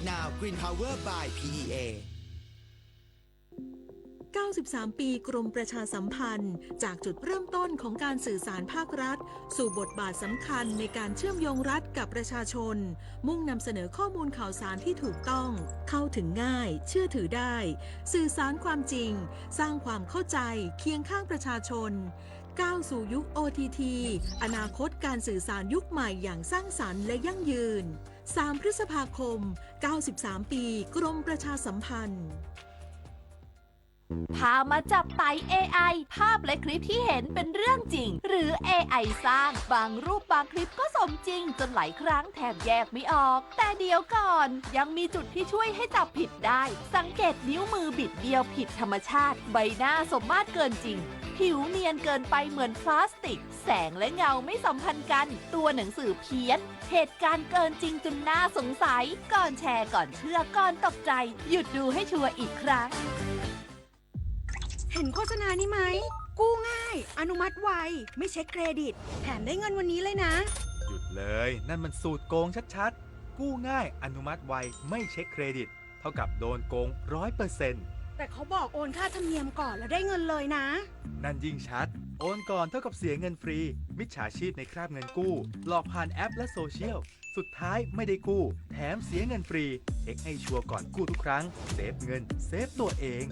Now Green Power by พีอีเอ เก้าสิบสาม ปีกรมประชาสัมพันธ์ จากจุดเริ่มต้นของการสื่อสารภาครัฐ สู่บทบาทสำคัญในการเชื่อมโยงรัฐกับประชาชน มุ่งนำเสนอข้อมูลข่าวสารที่ถูกต้อง เข้าถึงง่าย เชื่อถือได้ สื่อสารความจริง สร้างความเข้าใจ เคียงข้างประชาชน ก้าวสู่ยุค โอทีที อนาคตการสื่อสารยุคใหม่อย่างสร้างสรรค์และยั่งยืน สาม พฤษภาคม เก้าสิบสาม ปี กรมประชาสัมพันธ์ พามาจับไต เอไอ ภาพและคลิปที่เห็นเป็นเรื่องจริง หรือ เอไอ สร้าง บางรูปบางคลิปก็สมจริงจนหลายครั้งแทบแยกไม่ออก แต่เดี๋ยวก่อน ยังมีจุดที่ช่วยให้จับผิดได้ สังเกตนิ้วมือบิดเบี้ยวผิดธรรมชาติ ใบหน้าสมมาตรเกินจริง ผิวเนียนเกินไปเหมือนพลาสติก แสงและเงาไม่สัมพันธ์กัน ตัวหนังสือเพี้ยน เหตุการณ์เกินจริงจนน่าสงสัย ก่อนแชร์ ก่อนเชื่อ ก่อนตกใจ หยุดดูให้ชัวร์อีกครั้ง เห็นโฆษณานี้ไหม กู้ง่าย อนุมัติไว ไม่เช็คเครดิต แถมได้เงินวันนี้เลยนะ หยุดเลย นั่นมันสูตรโกงชัดๆ กู้ง่าย อนุมัติไว ไม่เช็คเครดิต เท่ากับโดนโกงร้อยเปอร์เซ็นต์ แต่เขาบอกโอนค่าธรรมเนียมก่อนแล้วได้เงินเลยนะ นั่นยิ่งชัด โอนก่อนเท่ากับเสียเงินฟรี มิจฉาชีพในคราบเงินกู้ หลอกผ่านแอปและโซเชียล สุดท้ายไม่ได้กู้ แถมเสียเงินฟรี เช็คให้ชัวร์ก่อนกู้ทุกครั้ง เซฟเงิน เซฟตัวเอง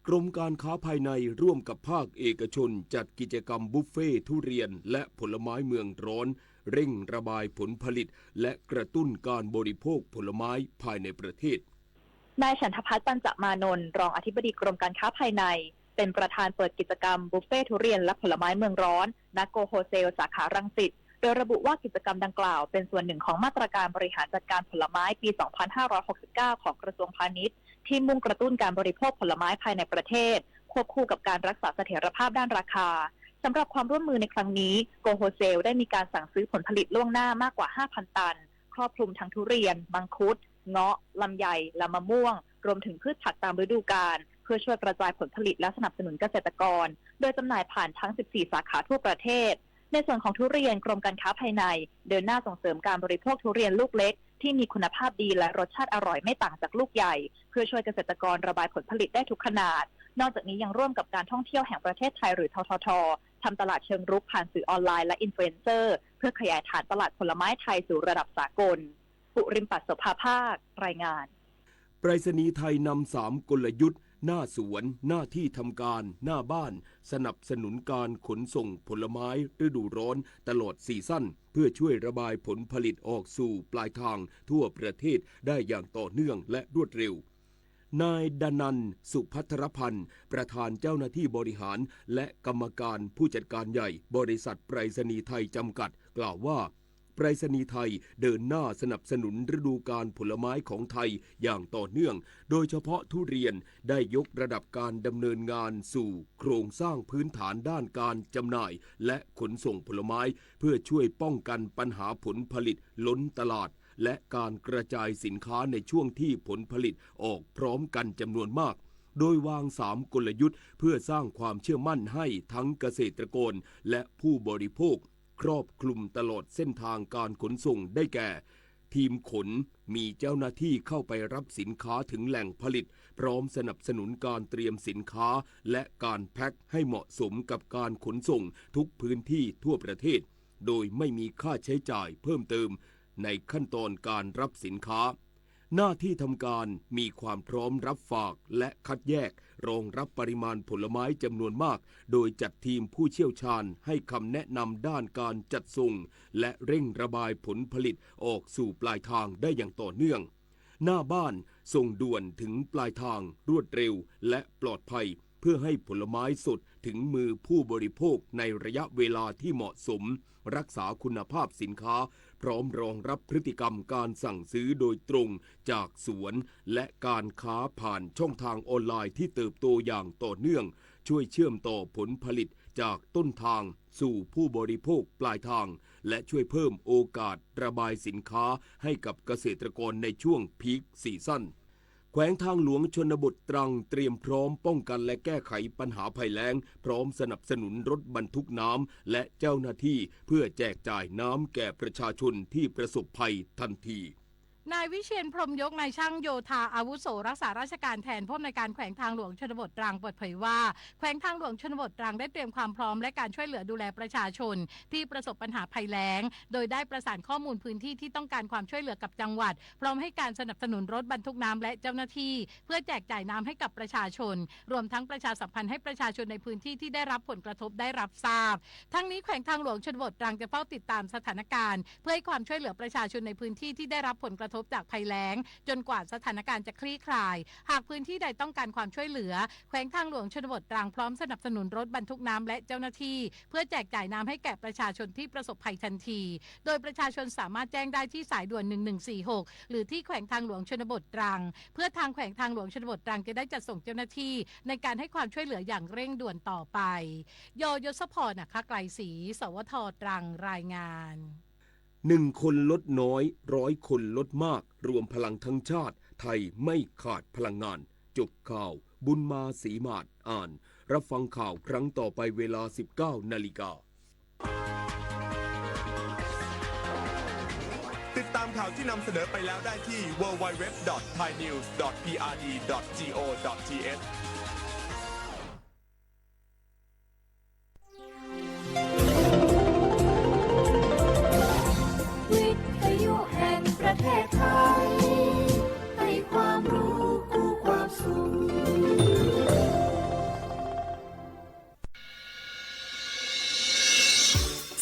กรมการค้าภายในร่วมกับภาคเอกชนจัดกิจกรรมบุฟเฟ่ทุเรียนและผลไม้เมืองร้อน เร่งระบายผลผลิต และกระตุ้นการบริโภคผลไม้ภายในประเทศ นายฉันทพัฒน์ ปัญจมานนท์ รองอธิบดีกรมการค้าภายใน เป็นประธานเปิดกิจกรรมบุฟเฟ่ทุเรียนและผลไม้เมืองร้อน ณ โกโฮเซล สาขารังสิต โดยระบุว่ากิจกรรมดังกล่าวเป็นส่วนหนึ่งของมาตรการบริหารจัดการผลไม้ปี สองพันห้าร้อยหกสิบเก้า ของกระทรวงพาณิชย์ ที่มุ่งกระตุ้นการบริโภคผลไม้ภายในประเทศ ควบคู่กับการรักษาเสถียรภาพด้านราคา สำหรับความร่วมมือในครั้งนี้ โกโฮเซล ได้มีการสั่งซื้อผลผลิตล่วงหน้ามากกว่า ห้าพัน ตัน ครอบคลุมทั้งทุเรียน มังคุด เงาะ ลำไย และมะม่วง รวมถึงพืชผักตามฤดูกาล เพื่อช่วยกระจายผลผลิตและสนับสนุนเกษตรกร โดยจำหน่ายผ่านทั้ง สิบสี่ สาขาทั่วประเทศ ในส่วนของทุเรียน กรมการค้าภายใน เดินหน้าส่งเสริมการบริโภคทุเรียนลูกเล็ก ที่มีคุณภาพดีและรสชาติอร่อยไม่ต่างจากลูกใหญ่ เพื่อช่วยเกษตรกรระบายผลผลิตได้ทุกขนาด นอกจากนี้ยังร่วมกับการท่องเที่ยวแห่งประเทศไทยหรือ ททท ทำตลาดเชิงรุกผ่านสื่อออนไลน์และอินฟลูเอนเซอร์ เพื่อขยายฐานตลาดผลไม้ไทยสู่ระดับสากล ปุริมปัตย์ โสภาภาค รายงาน ไปรษณีย์ไทยนำสามกลยุทธ์ หน้าสวน หน้าที่ทำการ หน้าบ้าน สนับสนุนการขนส่งผลไม้ฤดูร้อนตลอดซีซั่น เพื่อช่วยระบายผลผลิตออกสู่ปลายทางทั่วประเทศได้อย่างต่อเนื่องและรวดเร็ว นายดนันท์ สุพัทรพันธ์ ประธานเจ้าหน้าที่บริหาร และกรรมการผู้จัดการใหญ่บริษัทไปรษณีย์ไทยจำกัด กล่าวว่า ไปรษณีย์ไทยเดินหน้าสนับสนุนฤดูกาลผลไม้ของไทยอย่างต่อเนื่อง โดยเฉพาะทุเรียนได้ยกระดับการดำเนินงานสู่โครงสร้างพื้นฐานด้านการจำหน่าย และขนส่งผลไม้ เพื่อช่วยป้องกันปัญหาผลผลิตล้นตลาด และการกระจายสินค้าในช่วงที่ผลผลิตออกพร้อมกันจำนวนมาก โดยวางสามกลยุทธ์เพื่อสร้างความเชื่อมั่นให้ทั้งเกษตรกร และผู้บริโภค ครอบคลุมตลอดเส้นทางการขนส่งได้แก่ ทีมขน มีเจ้าหน้าที่เข้าไปรับสินค้าถึงแหล่งผลิต พร้อมสนับสนุนการเตรียมสินค้า และการแพ็คให้เหมาะสมกับการขนส่งทุกพื้นที่ทั่วประเทศ โดยไม่มีค่าใช้จ่ายเพิ่มเติมในขั้นตอนการรับสินค้า หน้าที่ทำการมีความพร้อมรับฝากและคัดแยกรองรับปริมาณผลไม้จำนวนมาก โดยจัดทีมผู้เชี่ยวชาญให้คำแนะนำด้านการจัดส่ง และเร่งระบายผลผลิตออกสู่ปลายทางได้อย่างต่อเนื่อง หน้าบ้านส่งด่วนถึงปลายทางรวดเร็วและปลอดภัย เพื่อให้ผลไม้สดถึงมือผู้บริโภคในระยะเวลาที่เหมาะสม รักษาคุณภาพสินค้า พร้อมรองรับพฤติกรรมการสั่งซื้อโดยตรงจากสวน และการค้าผ่านช่องทางออนไลน์ที่เติบโตอย่างต่อเนื่อง ช่วยเชื่อมต่อผลผลิตจากต้นทางสู่ผู้บริโภคปลายทาง และช่วยเพิ่มโอกาสระบายสินค้าให้กับเกษตรกรในช่วงพีคซีซั่น แขวงทางหลวงชนบทตรังเตรียมพร้อมป้องกันและแก้ไขปัญหาภัยแล้ง พร้อมสนับสนุนรถบรรทุกน้ำและเจ้าหน้าที่เพื่อแจกจ่ายน้ำแก่ประชาชนที่ประสบภัยทันที นายวิเชียร พรหมยก นายช่างโยธาอาวุโสรักษาราชการแทนผู้อำนวยการแขวงทางหลวงชนบทตรังเปิดเผยว่า แขวงทางหลวงชนบทตรังได้เตรียมความพร้อมและการช่วยเหลือดูแลประชาชนที่ประสบปัญหาภัยแล้ง โดยได้ประสานข้อมูลพื้นที่ที่ต้องการความช่วยเหลือกับจังหวัด พร้อมให้การสนับสนุนรถบรรทุกน้ำและเจ้าหน้าที่ เพื่อแจกจ่ายน้ำให้กับประชาชน รวมทั้งประชาสัมพันธ์ให้ประชาชนในพื้นที่ที่ได้รับผลกระทบได้รับทราบ ทั้งนี้แขวงทางหลวงชนบทตรังจะเฝ้าติดตามสถานการณ์ เพื่อให้ความช่วยเหลือประชาชนในพื้นที่ที่ได้รับผลกระทบจากภัยแล้ง จนกว่าสถานการณ์จะคลี่คลาย หากพื้นที่ใดต้องการความช่วยเหลือ แขวงทางหลวงชนบทตรังพร้อมสนับสนุนรถบรรทุกน้ำและเจ้าหน้าที่ เพื่อแจกจ่ายน้ำให้แก่ประชาชนที่ประสบภัยทันที โดยประชาชนสามารถแจ้งได้ที่สายด่วน หนึ่งหนึ่งสี่หก หรือที่แขวงทางหลวงชนบทตรัง เพื่อทางแขวงทางหลวงชนบทตรังจะได้จัดส่งเจ้าหน้าที่ในการให้ความช่วยเหลืออย่างเร่งด่วนต่อไป ยยศพร อัครไกรศรี สวท ตรัง รายงาน หนึ่งคนลดน้อย ร้อยคนลดมาก รวมพลังทั้งชาติ ไทยไม่ขาดพลังงาน จบข่าว บุญมาศรีหมาด อ่าน รับฟังข่าวครั้งต่อไปเวลา สิบเก้านาฬิกา ติดตามข่าวที่นำเสนอไปแล้วได้ที่ ดับเบิลยู ดับเบิลยู ดับเบิลยู ดอท ไทยนิวส์ ดอท พีอาร์ดี ดอท จี โอ ดอท ที เอช วิทยุแห่งประเทศไทย ให้ความรู้คู่ความสุข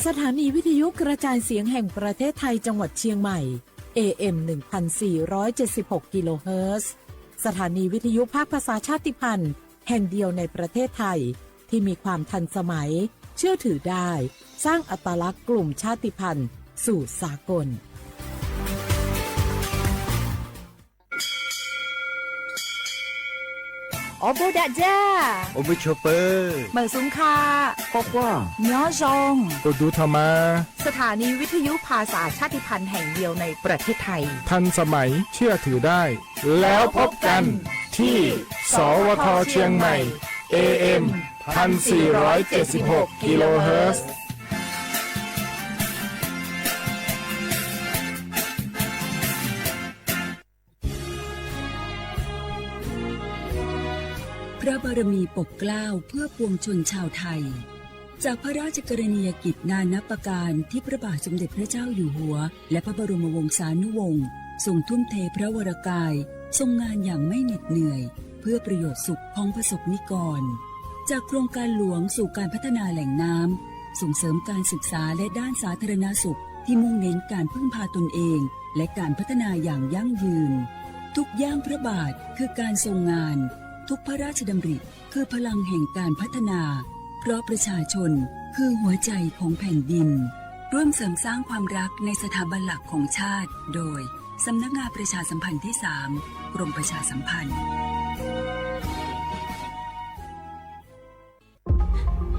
สถานีวิทยุกระจายเสียงแห่งประเทศไทยจังหวัดเชียงใหม่ เอ เอ็ม หนึ่งพันสี่ร้อยเจ็ดสิบหก กิโลเฮิรตซ์ สถานีวิทยุภาคภาษาชาติพันธุ์แห่งเดียวในประเทศไทย ที่มีความทันสมัย เชื่อถือได้ สร้างอัตลักษณ์กลุ่มชาติพันธุ์สู่สากล Ob pug dam ja, ob pug chua pw, meem xub kha, quaj quaj, nyob zoo, tus dub tho mas. สถานีวิทยุภาษาชาติพันธุ์แห่งเดียวในประเทศไทย ทันสมัย เชื่อถือได้ แล้วพบกันที่ สวท เชียงใหม่ เอ เอ็ม พันสี่ร้อยเจ็ดสิบหก กิโลเฮิรตซ์ พระบารมีปกเกล้าเพื่อปวงชนชาวไทย จากพระราชกรณียกิจนานับประการที่พระบาทสมเด็จพระเจ้าอยู่หัว และพระบรมวงศานุวงศ์ทรงทุ่มเทพระวรกาย ทรงงานอย่างไม่เหน็ดเหนื่อย เพื่อประโยชน์สุขของประสบนิกร จากโครงการหลวงสู่การพัฒนาแหล่งน้ำ ส่งเสริมการศึกษาและด้านสาธารณสุขที่มุ่งเน้นการพึ่งพาตนเอง และการพัฒนาอย่างยั่งยืน ทุกย่างพระบาทคือการทรงงาน ทุกพระราชดำริคือพลังแห่งการพัฒนา เพราะประชาชนคือหัวใจของแผ่นดิน ร่วมเสริมสร้างความรักในสถาบันหลักของชาติ โดย สำนักงานประชาสัมพันธ์ที่สาม กรมประชาสัมพันธ์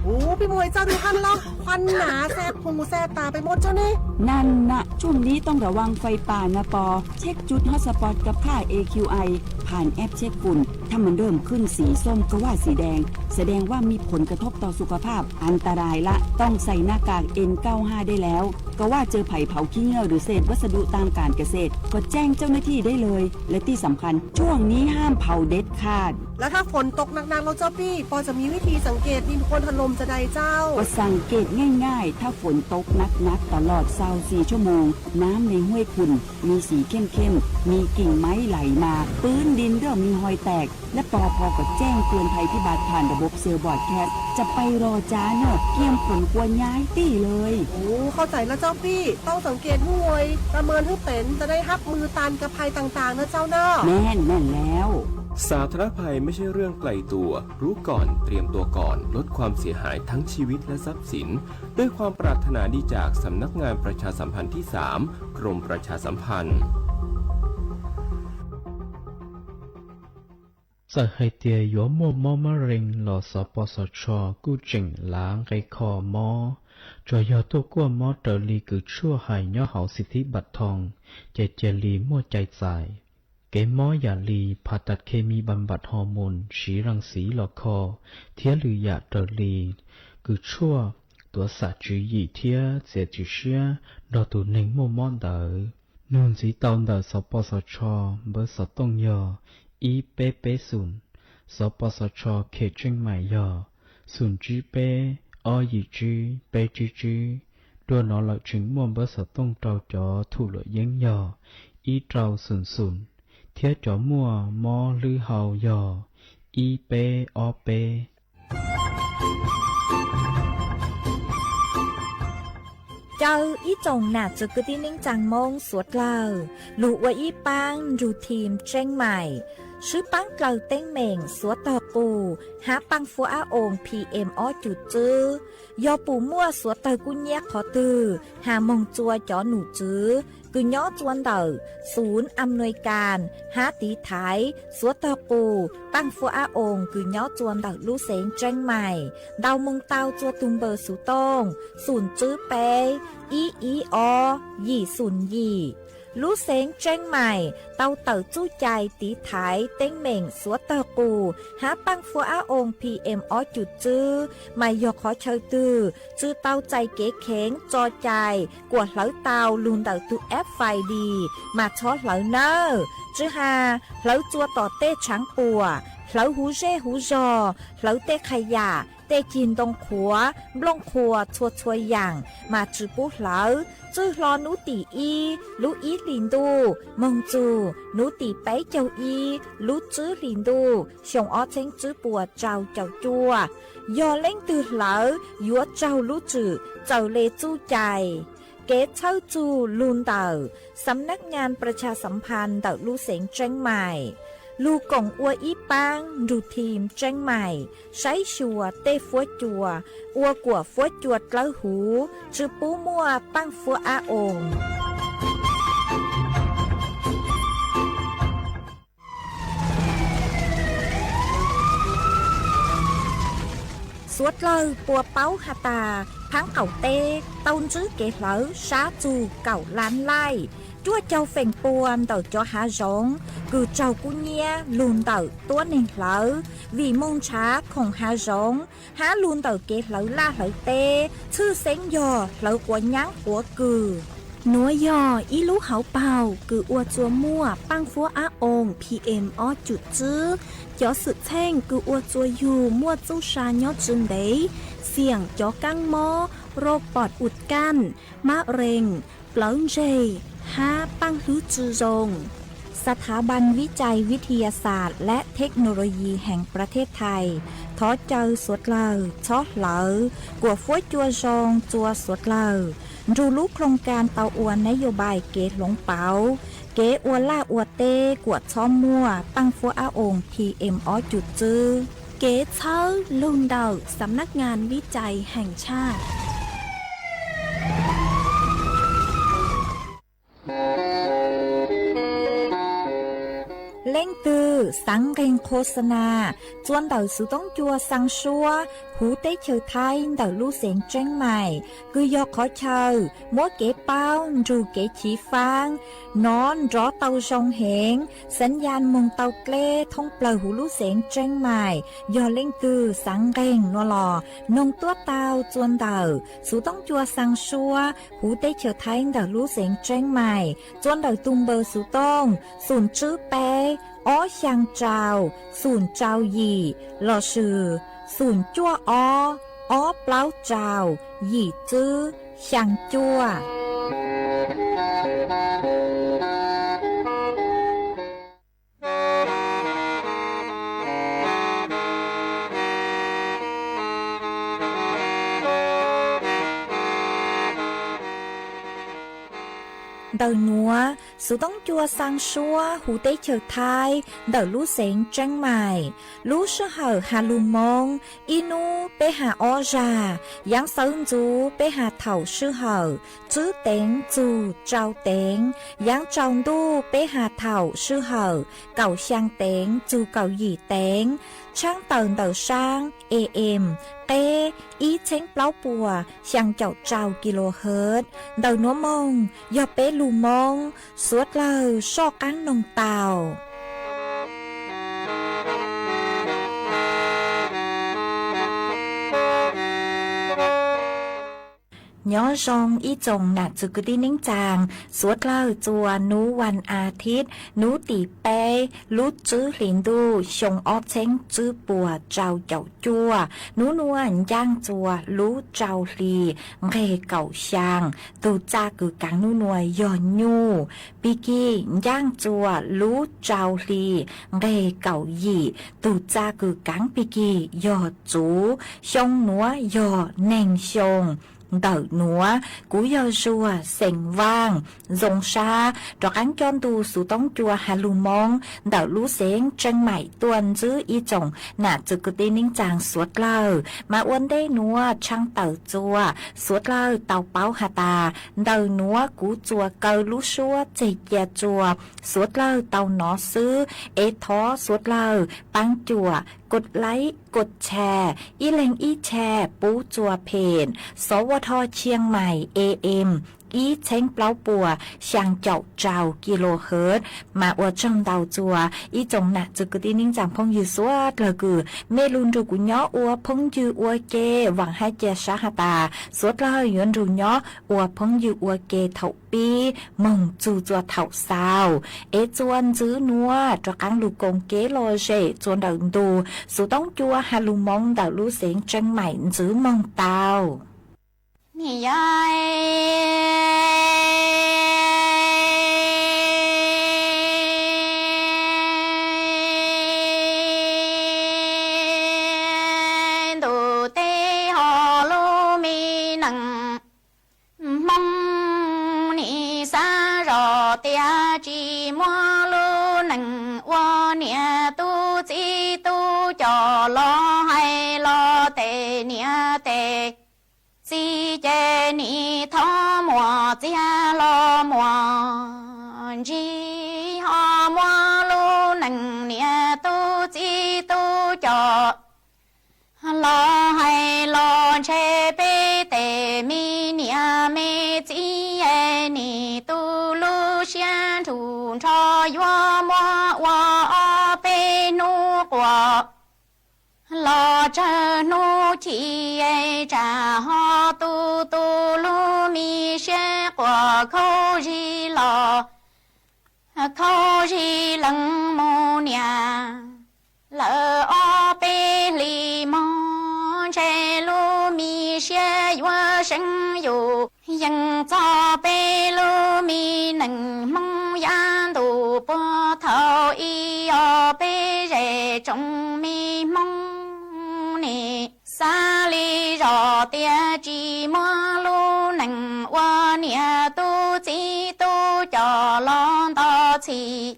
โอ้ พี่มวยเจ้าดูท่านเล่า ควันหนาแสบหูแสบตาไปหมดเจ้านี่ นั่นนะ ช่วงนี้ต้องระวังไฟป่านะปอ เช็คจุดฮอตสปอตกับค่า เอ คิว ไอ ผ่านแอปเช็คฝุ่น ถ้ามันเริ่มขึ้นสีส้มก็ว่าสีแดง แสดงว่ามีผลกระทบต่อสุขภาพ อันตรายละ ต้องใส่หน้ากาก เอ็นเก้าห้า ได้แล้ว ก็ว่าเจอไผ่เผาขี้เยื่อหรือเศษวัสดุตามการเกษตร ก็แจ้งเจ้าหน้าที่ได้เลย และที่สำคัญ ช่วงนี้ห้ามเผาเด็ดขาด แล้วถ้าฝนตกหนักๆ แล้วเจ้าปี้ ปอจะมีวิธีสังเกตดินโคลนถล่มจะใดเจ้า ก็สังเกตง่ายๆ ถ้าฝนตกหนักๆ ตลอดซาวสี่ชั่วโมง น้ำในห้วยขุ่น มีสีเข้มๆ มีกิ่งไม้ไหลมา พื้นดินเริ่มมีฮอยแตก และปอพอก็แจ้งเตือนภัยพิบัติผ่านระบบเซลล์บรอดแคสต์ จะไปรอจ้าเนอะ เกียมขนครัวย้ายตี้เลย โอ้ เข้าใจแล้วเจ้าปี้ ต้องสังเกตห้วย ประเมินให้เป็น จะได้ฮับมือต้านกับภัยต่างๆ นะเจ้าเนอะ แม่น แม่นแล้ว สาธารณภัยไม่ใช่เรื่องไกลตัว รู้ก่อน เตรียมตัวก่อน ลดความเสียหายทั้งชีวิตและทรัพย์สิน ด้วยความปรารถนาดีจากสำนักงานประชาสัมพันธ์ที่สาม กรมประชาสัมพันธ์ Txawm hais tias yuav muaj mob mab rees los xov pos xov tsho kuj tseem lav nqe kho mob, tsuas yog tuaj kuaj mob raws li kws tshuaj hais nyob hauv xib thib npam thoo ces cia li muaj cai txais. Kev mob yam li phas tas khes mis npam npam hos moos siv ras xiv los kho thiab lwm yam raws li kws tshuaj tuav xam tswv yim thiab txiav txim siab nrog tus neeg muaj mob ntawd. Nug ntxiv tau ntawm xov pos xov tsho npawb xov tooj yog ib peb peb xoom, xov pos xov tsho khem tseej maim yog xoom tsib peb ob yim tsib peb tsib tsib. Dua no lawm tseem muaj npawb xov tooj rau cov thum luam yeeb yog ib rau xoom xoom, thiab cov muaj mob hlwb hau yog ib peb ob peb. Caw ib tsoom nam txiv kwv tij neej tsaa Moob suav dlawg lug ua ib paab nrug thim tseeb maim, swb paab dlawg teeb meem suav tog qus hab paaj fuab ab oos P M ob cum tswb. Yog pum muaj suav dlawg kub nyiab qhov twg has moog tsua cov num tswv kws nyob tsua ntawm xum am nuis kas hab tiv thaiv suav tog qus paaj fuab ab oos kws nyob tsua ntawm lub xeev tseeb maim, ntaus moog tau tsua tug npawb xuv tooj xoom tswb peb ib ib ob yim xoom yim. Lub xeev tseeb maim tau tawm txuj cai tiv thaiv teeb meem suav tog qus hab paaj fuab ab oos P M ob cum tswb, mas yog qhov chaw twg tsi tau txais kev kheev tso cai kuas hlawv tau lug ntawm tug F I D mas txhob hlawv nawb. Tsi has hlawv tsua tom tej tshaav puam, hlawv huv zej huv zog, hlawv tej qha yam, tej cig ntoo qhuav, nplooj qhuas txhua txhua yaam mas tsi pub hlawv. Txwj hlo nub tim ib lub ib hlis ntuj moog txug nub tim peb caug ib lub tswb hlis ntuj xyoo ob txheeb tswb puas rau caum cuaj. Yog leej twg hlawv yuav raug lub tswm txawm le txuj cai. Kev txhawb txug lug ntawm Xam nab ngaa pras tshas xam phas ntawm lub xeev tseeb maim, lug koom ua ib paab nrug thim tseeb maim saib xyuas tej fuab cua, ua kuas fuab cua dlawb huv, tsi pub muaj paaj fuab ab oos. Suav dlawg puas paub has tas, phaab qaum teb tau ntsib kev hlawv sab txug kaum lab laij, cuaj caug feem pua ntawm cov hav zoov kws raug kub nyiab lug ntawm tuab neeg hlawv, vim moog nrhav khoom hav zoov hab lug ntawm kev hlawv laj hlawv teb, tshwj xeeb yog hlawv quav nyaab quav kws. Nuav yog ib lub hauv paug kws ua tsua muaj paaj fuab ab oos P M ob cum tswb. Cov xwm txheej kws ua tsua yug muaj txuj sa nyob tsi ntev, xiam cov kaab mob, roj pom ua kaj, mab rees, plawv ntseg, hab paaj hlwb tsi zoo. Xav thav Ban Vib Cai Vib Thi Ya Xas leh Thej Nau Lo Yis heev Pras Thej Thais thov caw suav dlawg txhob hlawv, kuas fuab cua zoo tsua suav dlawg, nrug lub khloos kaa tau ua nab yos npais kev hloov pauv, kev ua laj ua teb kuas txhob muaj paaj fuab ab oos P M ob cum tswb. Kev txhawb lug ntawm Xam nab ngaa Vib Cai heev tshaj. Leej twg xaav nqeeg khos xa na tsua ntawm xuv toob cua xaa suab huv teb chaws Thaib ntawm lub xeev Tseeb Maim, kws yog qhov chaw muab kev paub nrug kev chiv faab nov nrov tau zoo heev, xaav ya moog tau dleb thoob plawg huv lub xeev Tseeb Maim. Yog leej twg xaav nqeeg no los noog tuab tau tsua ntawm xuv toob cua xaa suab huv teb chaws Thaib ntawm lub xeev Tseeb Maim, tsua ntawm tug npawb xuv tooj xoom tswb peb ob xyaa rau xoom rau yim lossis xoom cuaj ob ob plaub rau yim tswb xyaa cuaj. Ntawm nuav, xuv toob cua xaa suab huv teb chaws Thaib ntawm lub xeev Tseeb Maim, lub sij hawm has lug Moob, ib nub peb has ob zag, yaav xawv ntxuv peb has thaum sij hawm tswb teev txug rau teev, yaav tsaus ntuj peb has thaum sij hawm kaum xyaa teev txug kaum yim teev, tshaab tawm ntawm saab A M qeb ib txheeb plaub puas xyaa caum rau kilohertz. Ntawm nuav moog yog peb lug Moob, suav dlawg soj qaab noog tau. Nyob zoo ib tsoom nam txwv kwv tij neej tsaa, suav dlawg txua nub vas as thiv, nub tim peb lub tswb hli ntuj xyoo ob txheeb tswb puas rau caum cuaj. Nub nuav ncaaj txua lub rau hli nqeg kaum xyaa. Tug txaj kws kaav nub nuav yog nyuj. Pig kig ncaaj txua lub rau hli nqeg kaum yim. Tug txaj kws kaav pig kig yog txuv. Xyoo nuav yog neeg xyoo. Ntawm nuav kuv yog Zuag xeem Vaaj. Zoo sab rov qaab coj ntu xuv toob cua has lug Moob ntawm lub xeev Tseeb Maim tuaj ntsib ib tsoom nam txwv kwv tij neej tsaa suav dlawg. Mas ua ntej nuav tshaj tawm txua, suav dlawg tau paub has tas ntawm nuav kuv txua kaw lub suab txeg cia txua, suav dlawg tau nov xwb. Es thov suav dlawg paab cuam kod laib kod tshare, ib leeg ib tshare pub txua phem, xov ua dho Chiang Mai A M ib txheeb plaub puas xyaa caum rau kilohertz. Mas ua tsaug ntau txua ib tsoom nam txwv kwv tij neej tsaa phooj ywg suav dlawg kws mej lug nrug kuv nyob ua phooj ywg ua ke. Vaam hab ca sab has tas suav dlawg yuav nrug nyob ua phooj ywg ua ke thaum pib moog txug txua thaum xaus. Es txua ntxwv nuav rov qaab lug koom kev lom zem txua ntawm ntu xuv toob cua has lug Moob ntawm lub xeev Tseeb Maim ntxwv moog tau. Ni yog ntuj teb ho lub me neej Hmoob, nim xav zog tias tsis muaj lub neej ua niam tub txib tub coj los hais los tes niam tes txiv ces nim thov muaj txiag los muaj ntsig ho muaj lub neej niam tub txib tub coj los hais los ntshe peb tes me niam me txiv nim tu lub siab nrug nrho yuav muab ua ob peb hnub quas los tsawg hnub chim tsam ho tu tu lub me siab quas khaub zig los khaub zig lees mus niam. Lawm ob peb hlis mog ntshe lub me siab yuav seev yus yeej txog peb lub me neej Hmoob yav ntuj puag thaum ub. Peb zej tsoom me Hmoob nim xav li zog tias tsis muaj lub neej ua niam tub txib tub coj los nto txhij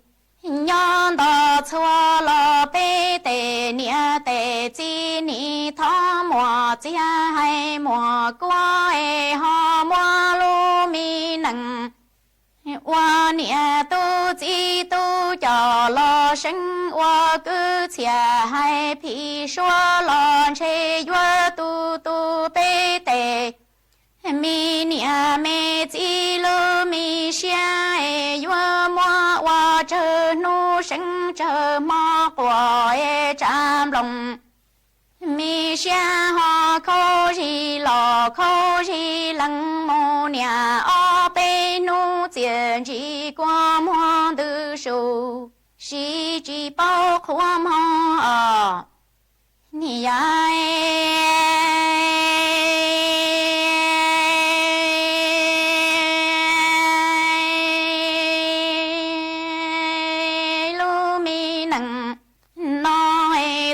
nyob nto txhua los peb tes niam tes txiv nim thov muaj txiag hais muaj kuab es ho muab lub me neej ua niam tub txib tub coj los seev ua kwv txhiaj hais phim suav los ntshe yuav tu tu peb tes me niam me txiv lub me siab es yuav muab ua tsawg hnub seev tsawg hmo quas es tsam nplooj me siab ho khaub zig los khaub zig lees mus niam ob peb hnub txiaj ntsig kua muag ntws su siv tsis paub qhuav hmo os. Ni yog lub me neej no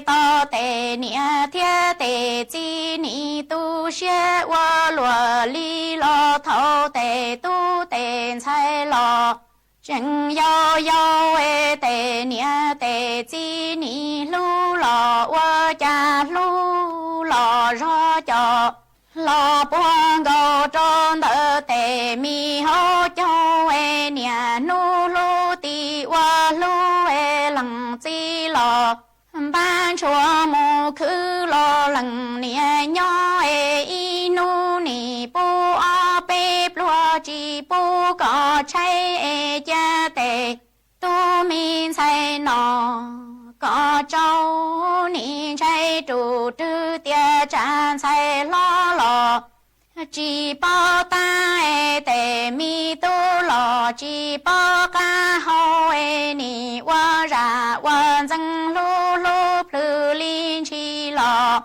tau tes niam thiab tes txiv nim tu siab ua luaj li los thaum tes tub tes ntxhais los tseem yau yau es tes niam tes txiv nim hlub los ua cas hlub los zog cov los puag nkaus rau ntawm tes me hauv caug es niam hnub hlub tim ua hlub es leej txiv los npaj ntshua mus khwv los leej niam nyob es ib hnub nim pub ob peb pluag tsis pub kom tshaib es cia tes tub me ntxhais no kom tsau nim ntshai rus rwg tias tsam ntxhais hlob los Tsis paub tab es tes me tub los tsis paub qab hau es nim ua zam ua ntxeev hlub hlub plhws li ntshis los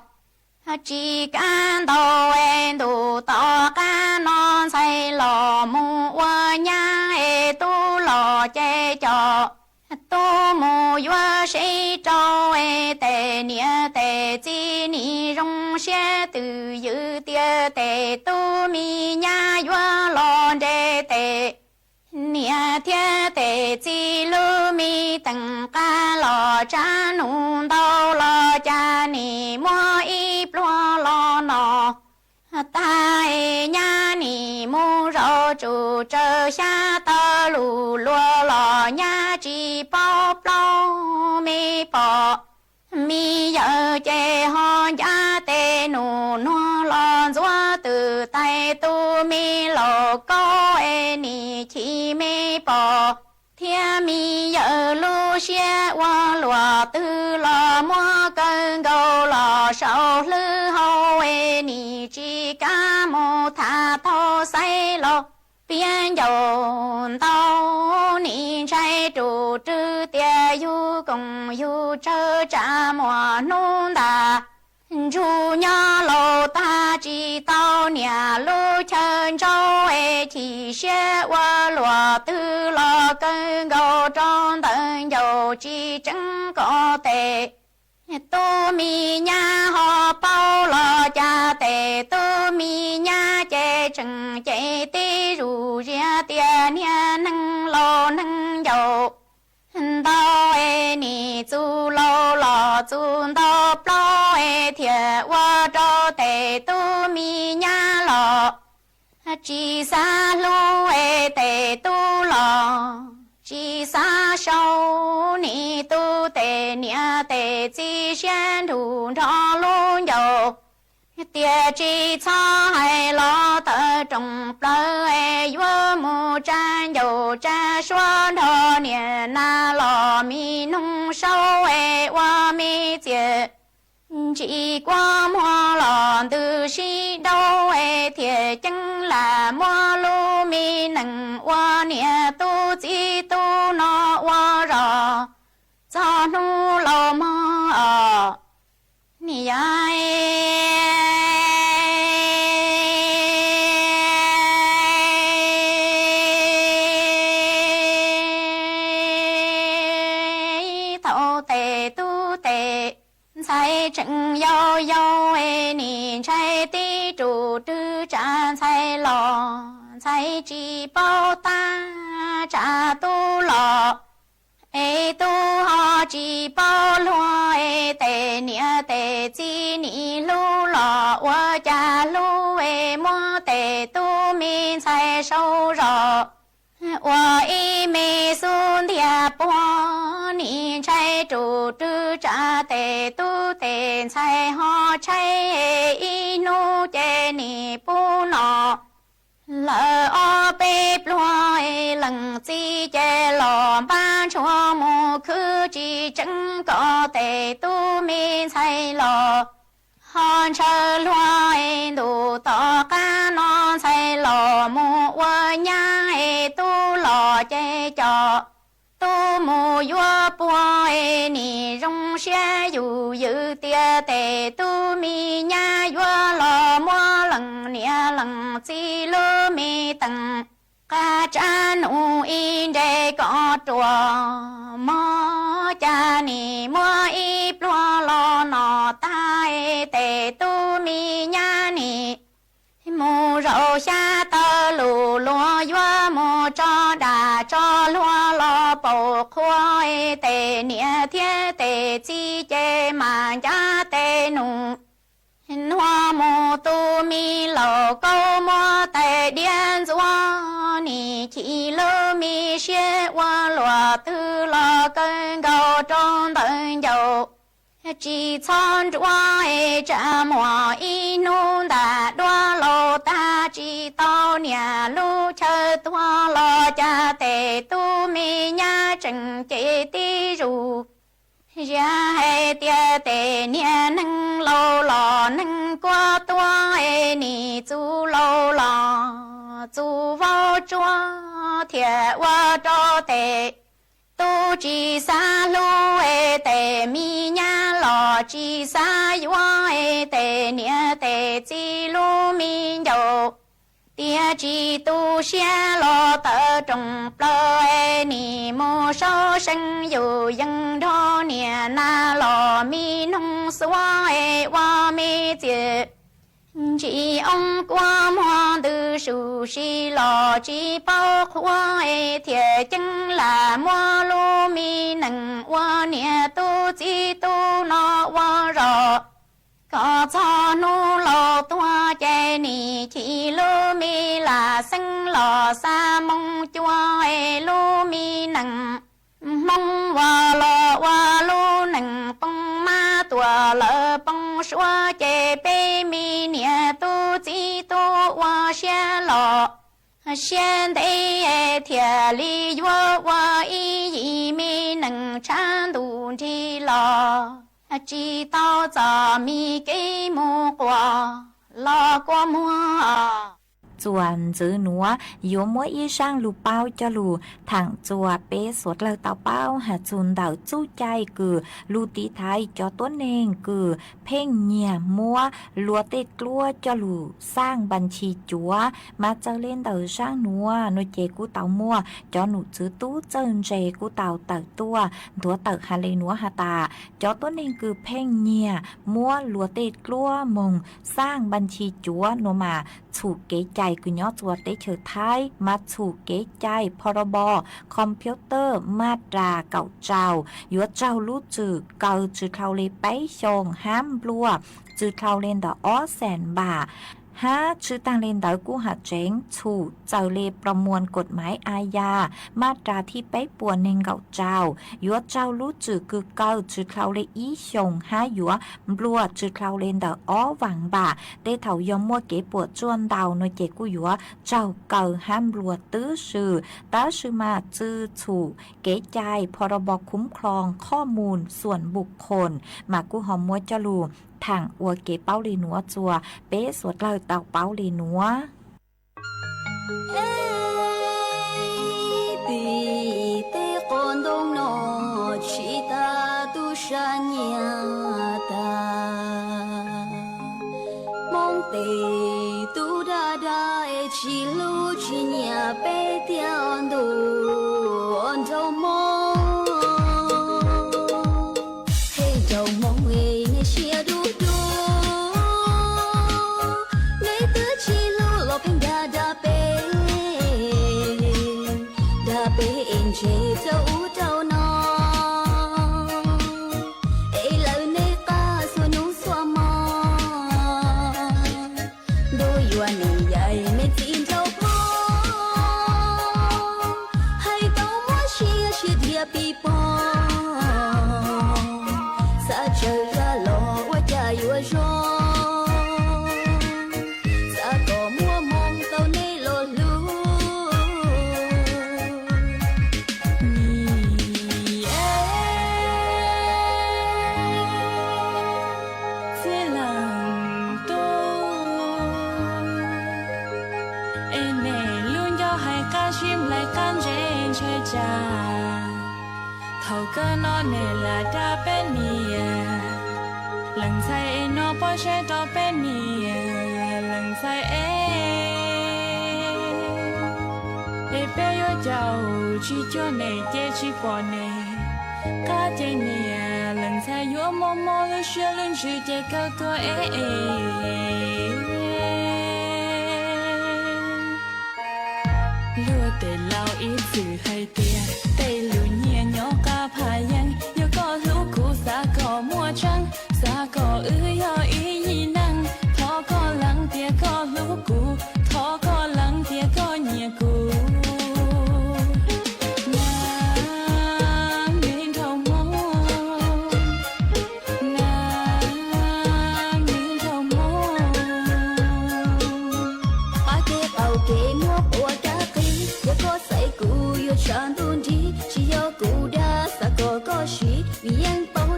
tsis kam ntau es ntuj tom qab no ntxhais los mus ua nyab es tub los ces cov tub mus yuav seb rau es tes niam tes txiv nim zoo siab twj ywm tias tes tub me nyab yuav los nres tes niam thiab tes txiv lub me teem qab los tsav num ntau los cas nim muab ib pluag los no tag es nyab nim mus zaum tsum tsawv xyab taw lus luag los nyab tsis paub plaub me pom me yawm ces ho ncaj tes num nuag los ntxuav twm tais tus me laus kaub es nim chim me pom thiab me yawm lub siab ua luam twg los muab kawg nkaus los saum hlwb hau es nim tsis kam mus tham tau xaiv los piav ncaus ntau nim ntshai rus rwg tias yug koom yug tsawg tsam muaj hnub ntas ntsuj nyob laus tag tsis tau niam lub chaw ntsaub es chim siab ua luam twg los kawg nkaus rau ntawm ncaus tsis tseeb kom tes tub me nyab ho paub los cas tes tub me nyab ces tseem ces tib zus ziab tias niag neeg laus neeg ncaus ntau es nim txus laus los txus ntau plaub es thiaj ua rau tes tub me nyab los tsis xav hlub es tes tub los tsis xav sau nim tub tes niam tes txiv siab nrug nrho lub ncaus tias tsis txhob hais los tawm rooj plaws es yuav mus tsa ncaus tsa suab nrho niam nas los me noog saub es ua me txias ntsis kuab muag los ntws sib daub es thiaj ceeb lam muab lub me nees ua niam tub txiv tub no ua zog txog hnub laus mog os. Niam yau thaum tes tub tes ntxhais tseem yau yau es nim ntshai tib rus rwg tsam ntxhais los ntxhais tsis paub tab tsam tub los es tub ho tsis paub luag es tes niam tes txiv nim hlub los ua cas hlub es muab tes tub me ntxhais sau zog ua ib me xub ntiag puag nim ntshai rus rwg tsam tes tub tes ntxhais ho tshaib ib hnub ces nim pub no lawm ob peb pluag leej txiv ces los npaj ntshuaj mus khwv tsis tseeb kom tes tub me ntxhais los ho ntshaw luag es ntuj tom qab no ntxhais los mus ua nyab es tub los ces cov tub mus yuav puag es nim zoo siab yus ywm tias tes tub me nyab yuav los muab leej niam leej txiv lub me teem qab tsav num ib nres kom ruam mog cas nim muab ib pluag los no tag es tes tub me nyab nim mus zaum xyab taw lus luag yuav mus tso dam tso luag los paum qhua es tes niam thiab tes txiv ces mas ncaj tes num nuag mus tus me laus kaub muab tais diab ntxuav nim chim lub me siab ua luam twg los kawg nkaus rau ntawm ncaus tsis txhob nruab es tsam muaj ib hnub ntam duab laus tag tsis tau niam lub chaw tuag los cas tes tub me nyab tseem ces tib zus Yog hais tias tej niag neeg laus los neeg kuj tuag es nim txus laus los txus vau tsuag thiaj ua rau tej tub tsis xav hlub es tej me nyab los tsis xav yuav es tej niam tej txiv lub me ncaus tias tsis tu siab los tawm rooj plaws es nim mus saub seej yus yeej nrog niam na los me noog xuab es ua me txiv ntsis oob kua muag ntws su si los tsis paub qhuav es thiaj ceeb lam muab lub me nees ua niam tub txiv tub no ua zog. Kom txog hnub laus tuag ces nim chim lub me lam xeeb los xa moo cua es lub me nees Hmoob uas los ua lub nees poob mab tuam lawv poob suav ces peb me niam tub txiv tub ua siab los siab ntev thiaj li yuav ua ib yim me nees tshav ntuj nrig los tsis tau txoj me kev mus quas los kua muag. Txuas ntxiv nuav yuav muab ib zaaj lug paub coj lug thaam txuas peb suav dlawg tau paub has txug ntawm txuj cai kws lug tiv thaiv cov tuab neeg kws pheej nyiag muab luag tej dluab coj lug saaj npas nchi cuav. Mas txawm le ntawm zaaj nuav nuav ces kuj tau muaj cov num tswv tub txawj ntse kuj tau tawm tuaj nthuav tawm has le nuav has tas cov tuab neeg kws pheej nyiag muab luag tej dluab moog saaj npas nchi cuav nuav mas txhum kev cai kws nyob txuas teb chaws Thaib mas txhum kev cai phorobos computer maj ras kaum rau yuav raug lub txwm kaw tsi dlhau le peb xyoos hab nplua tsi dlhau le ntawm ob xees npam. Hab tsi taag le ntawd kuj has tseev txhum txawm le promuas kod maiv a yas maj ras thib peb puas neeg nkaum rau yuav raug lub txwm kws kaw tsi dlhau le ib xyoos hab yuav nplua tsi dlhau le ntawm ob vaam npam. Tej thaum yog muaj kev puam tsuaj ntau nuav ces kuj yuav raug kaw hab nplua twb swm. Tab sis mas tsi txhum kev cai phorobos khuv khloos qhoj mus xuam npum khoos mas kuj ho muab coj lug thaam ua kev paub le nuav txuas peb suav dlawg tau paub le nuav. Tim tej qos ntoo no tsis tas tub sab nyiag tas. Hmoob tes tub dag dag es tsis hlub tsis nyiam peb tiag ntuj nraug Hmoob. Hej nraug Hmoob es nej siab dub dub, nej twb tsis hlub los pheej dag dag peb, dag peb es ntseg rau ub rau no, es lawv nej qab xuab hnub xuab hmo. Ntuj yuav neeg yaim me txiv nraug Hmoob, hais tau muab siab siab dhia pib pog, xav tsawg zaj los ua cas yuav zoo, xav kom muaj hmoo tau nej los hlub. Txhij leej tub, es nej lub ncauj hais qab zib nplaim qab ntse ntshai tsam. Thaum kawg no nej lam dag peb niam leej ntxhais es no pob zeb rau peb niam leej ntxhais es, es peb yuav caum tsis cuag nej ces tsis pom nej qab ces niam leej ntxhais yuav mob mob lub siab lub ntsws ces kawg tuag es. Luag tej laus ib txwm hais tias tej lus nyiaj nyob qab phaj yeeb, yog koj hlub kuv xav kom muaj tseeb, xav kom wb yog ib yim neeg, thov koj lees tias koj hlub kuv, thov koj lees tias koj nyiam kuv. Nab, me nraug Hmoob, nab, me nraug Hmoob. Qab kev qaum kev muab quas kab qis, yog koj xaiv kuv yuav tshav ntuj nrig, tsis yog kuv dag xav kom koj siv, vim yeej paub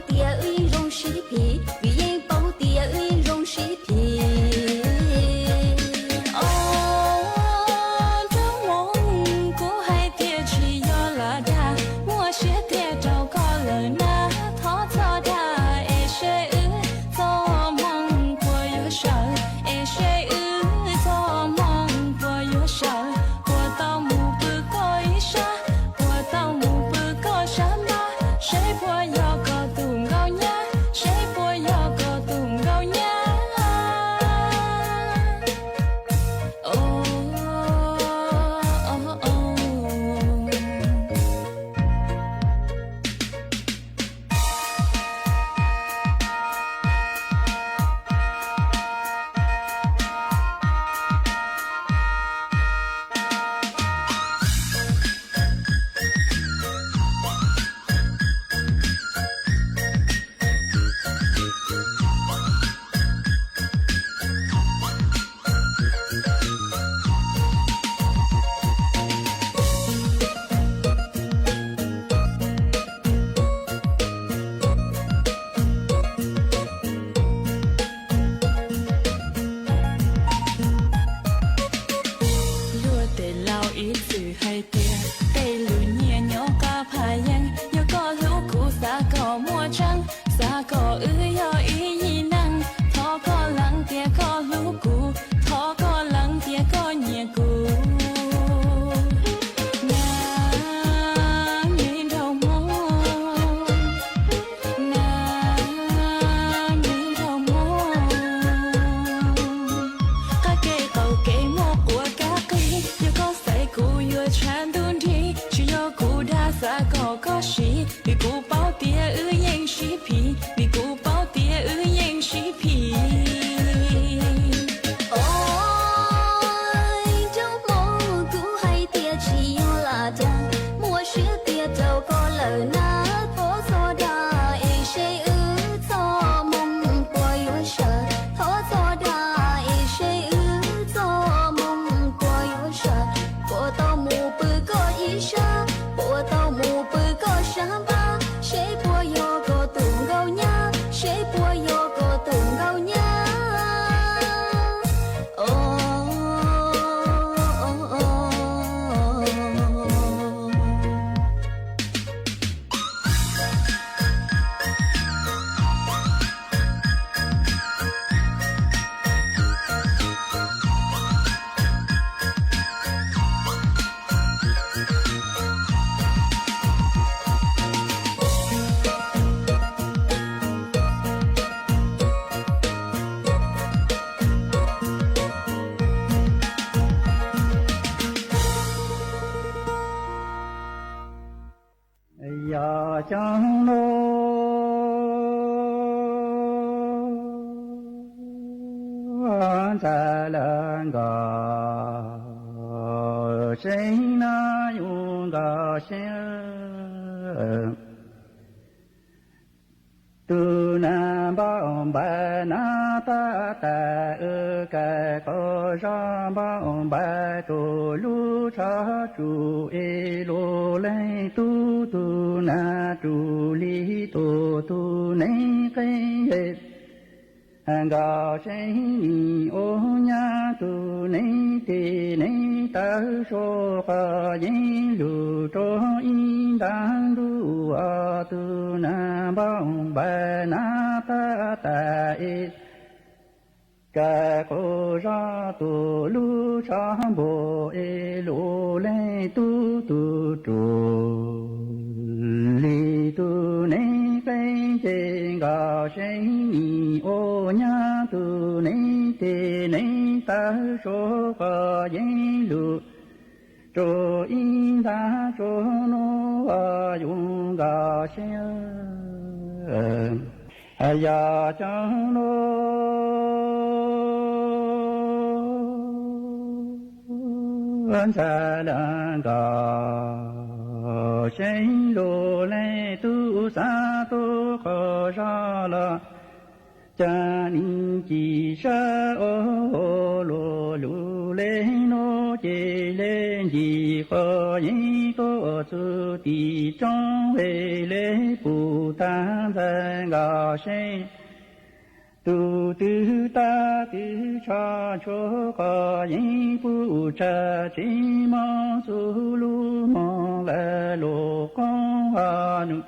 Koj wb yog ib yim neeg, thov koj lees tias koj hlub kuv, thov koj lees tias koj nyiam kuv. Nab nyob nraum Hmoob, nab nyob nraum Hmoob. Qab kev qaum kev muaj quav kab qig, yog koj xaiv kuv yuav tshav ntuj nrig, tsis yog kuv dag xav kom koj siv, vim kuv paub tias wb yeej sib phim, vim kuv paub tias wb yeej sib phim. Os, nraug Hmoob, kuv hais tias tsis yog lam dag, muaj siab tias rau koj lawm na, thov txhob dag es seb wb txoj hmoo puas yuav sawv, thov txhob dag es seb wb txoj hmoo puas yuav sawv, puas tau mus pw koj ib sab, puas tau mus pw koj sab npab, seb puas yog koj tus nkauj nyab, seb puas yog koj tus nkauj nyab. Yog xyoo no ntxhais lawv nkawd seev na yuav nkawd siab. Tus nab npauj npaim nab tab tais, wb kaw qaug zog npauj npaim rau lub tshav tsuj es lub leej tub, tus nab tsuj li tus, tus neeb qeeb nkawd seev nim ua nyab, tus neeb tes neeb taw suav qhov yeeb lug rau ib nta ntuj. Tus nab npauj npaim nab tab tais es kaw qaug zog tus lub tshav npum es lub leej tub, tus tsuj li tus neeb qeeb ces nkawd seev nim ua nyab, tus neeb tes neeb taw suav qhov yeeb lug rau ib nta tsuj nuav yuav nkawd siab. Yog xyoo no ntxhais lawv nkawd seev, lub leej tub xav tuav qaug zog los cas nim ci sab ua luaj lug le nuav ces le ncig qhov yeeb tuaj txug tim roob es le puv tag ntxhais nkawd seev. Tus twg tag twg tsho tshuav qhov yeeb puv tshaj tsev mob xub lub moog lawm lub qoob ha num.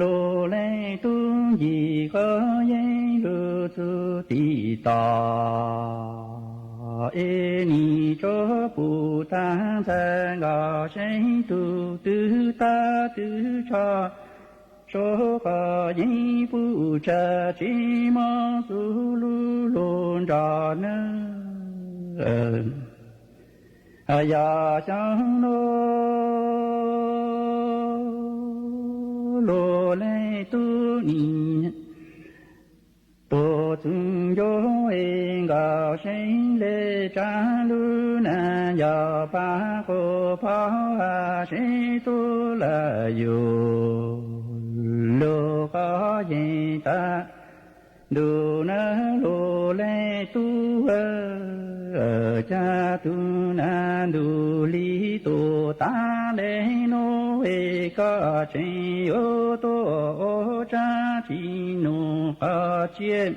Lub leej tub ncig qhov yeeb lug txug tim tod es nim tshuav puv tag ntxhais nkawd seev. Tus twg tag twg tsho tshuav qhov yeeb puv tshaj tsev mob xub lub lug nrog nwg. Yog xyoo no lub leej tub nim tuaj txug ncua es nkawd seev le tsav lub nag yog pab qhua pab ha seb tub lawm yug lug qhov yeeb tag ntuj na. Lub leej tub, cas tug nag ntug li tus tag le nuav es koj tseem yuav tuaj ua tsab tsi nug qhov tsiaj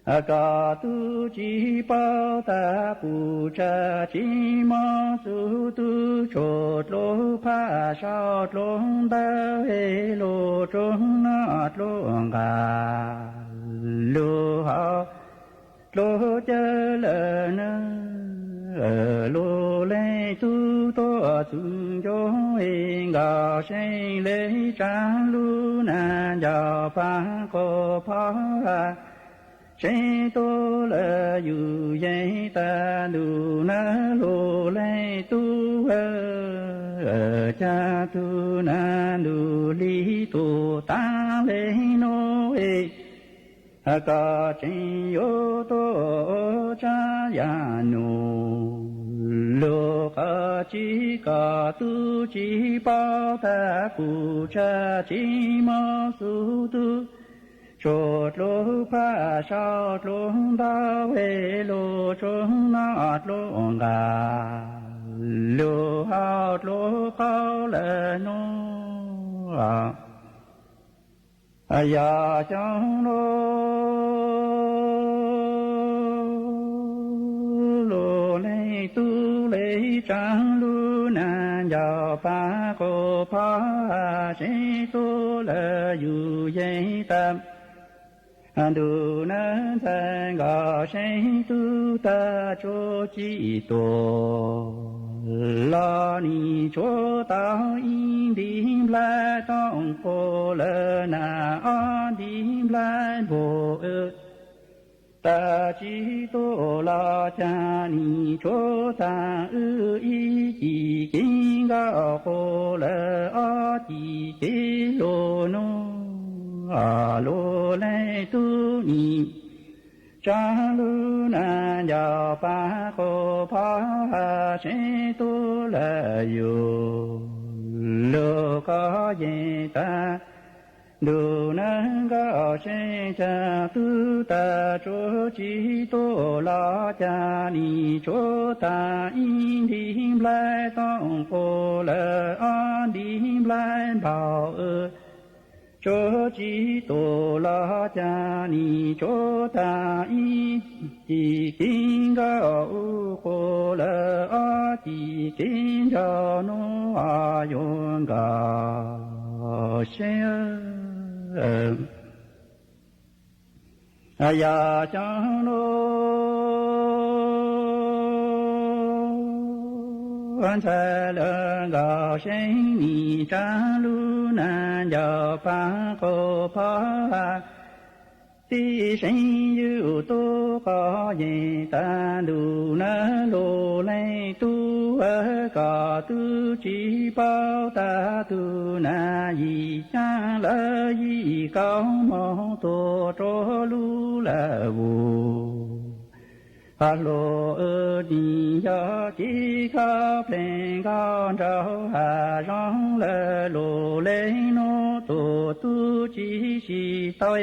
Koj tub tsis paub tag, puv tsav tsis mob xub tub, tshuav dluab phaj saum dluab ntawv, luag tsuag noj dluab nqa, luag haus dluab cawv lawm na. Luag leej tub tuaj txug ncua, nkawd seev le tsav lub nas ncaws pab qhov phab, seev tuaj lawm yus yeej tag ntuj na. Luag leej tub, cas tug nas ntuj li tuag tag le nuav, koj tseem yuav tuaj ua tsav yam nuav. Luag qhov tsis, koj tub tsis paub tag, puv tsav tsis mob xub tub, tshuav dluab phaj saum dluab ntawv, luag tsuag noj dluab nqa, luag haus dluab qaub lawm nuav. Yog xyoo nuav luag leej tub le tsav lub nas ncaws pab qhov phab, seev tuaj lawm yus yeej tag ntuj na. Ntxhais nkawd seev tub tag tsuav tsis tuag, los nim tshuav tau ib ntiv nplhaib tooj quas lawm na, ob ntiv nplhaib npog wb tag tsis tuaj los cas nim tshuav tag wb ib cim kev nkauj quas lawm ob cim kev luag nuav. Luag leej tub nim tsav lub nas ncaws pab qhov phab, seev tuaj lawm yus, luag koj yeej tag ntuj na. Nkawd seev cas tub tag tsuav tsis tuaj los cas nim tshuav tag ib ntiv nplhaib tooj quas lawm ob ntiv nplhaib npog wb tsuav tsis tuaj los cas nim tshuav tag ib cim kev nkauj wb quas lawm ob cim kev ntsog nuav yuav nkawd seev. Yog xyoo nuav ntxhais lawv nkawd seev nim tsav lub nas ncaws pab qhov phab, tib seev yus tub koj yeej tag ntuj na. Luag leej tub, koj tub tsis paub tag tug nas yim xyaa lawm yim kaum moos tuaj rua lub lawm vus. Hluas wb nim yog kev kho plees nkauj nraug hav zoov lawm, luag leej nuav tus tub tsis sib tau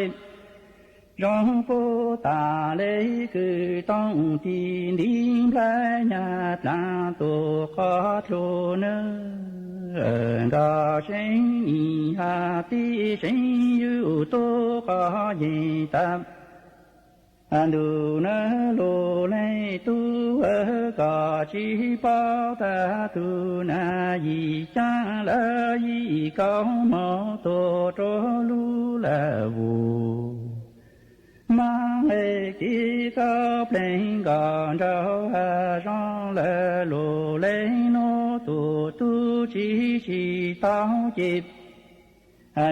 zoo puv tas le kws tooj ti ntiv nplhaib nyaj dlaag tus qhov tlug na. Nkawd seev nim has tib seev yus tub koj yeej tag ntuj na. Luag leej tub, koj tsis paub tag tug nas yim xyaa lawm yim kaum moos tuaj rua lub lawm vus. Maam le kev kho plees nkauj nraug hav zoov lawm, luag leej nuav tus tub tsis sib tau ces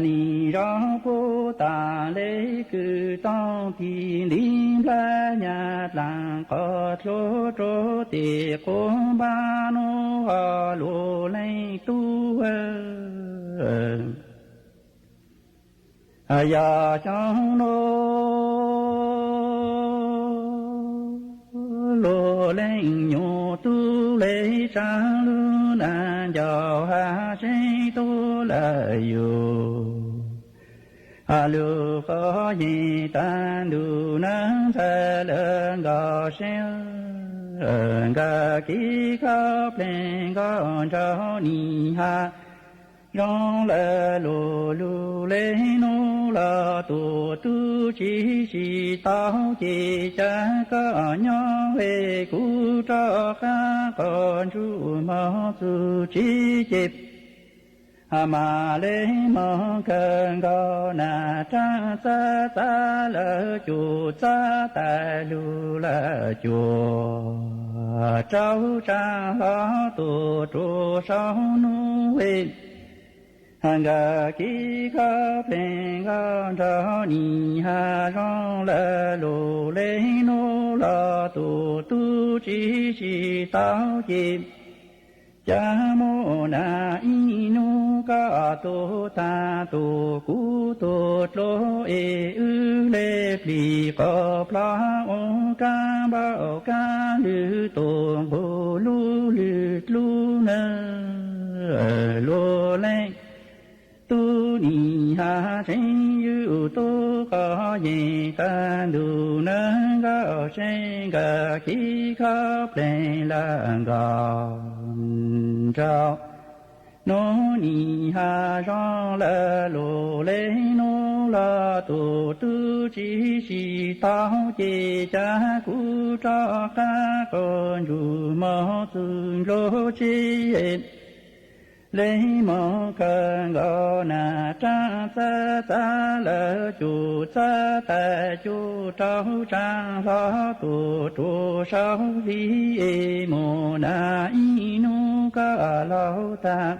nim zoo puv tas le kws tooj ti ntiv nplhaib nyaj dlaag qhov tlug rua tej quas npab nuav. Luag leej tub, yog xyoo nuav luag leej nyuas tub le tsav lub nas ncaws hav seev tuaj lawm yus. Luag koj yeej tag ntuj na. Ntxhais lawv nkawd seev, nkawd kev kho plees nkauj nraug nim has zoo lawm, luag lug le nuav. los tus tub tsis tsis tau ces cas koj nyob es kuv rov qab qhov ntsuj mog txuj tsis ces mas le moog kawg nkaus na rab txab txab lawm cuj txab tais lug lawm cuj rau tsaab hlo tus rua sau nub nkawd kib kho plees nkauj nraug nim has zoo lawm lug le nub los tus tub tsis tsis tau ces cas muaj na ib nub koj tug tag tus kuv tug dlua es wb le plig qhov plho ua kab npauj kab lwg tus nqug lub lwg dlub na luag leej tub nim has seeb ywj tub qhov yeej tag ntuj na nkauj seeb nkawd kib kho plees lawm nkaus nraug nub nim has zoo lawm lug le nub los tus tub tsis tsis tau ces cas kuv rov qab qhov ntsuj mog txuj npluag tsis le moog kawg nkaus na rab txab txab lawm cuj txab tais cuj rau tsaab hlo tus rua sau hli es muaj na ib nub koj laug tag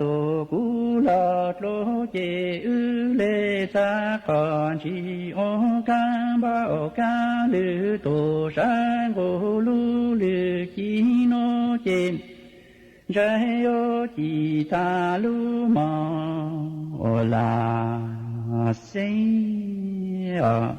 tus kuv los dlua ces wb le txab qhov ntsis ua kab npauj kab lwg tus sab nqug lub lwg ci nub ces ntshai yuav ci tag lub mog ua lam xeb os.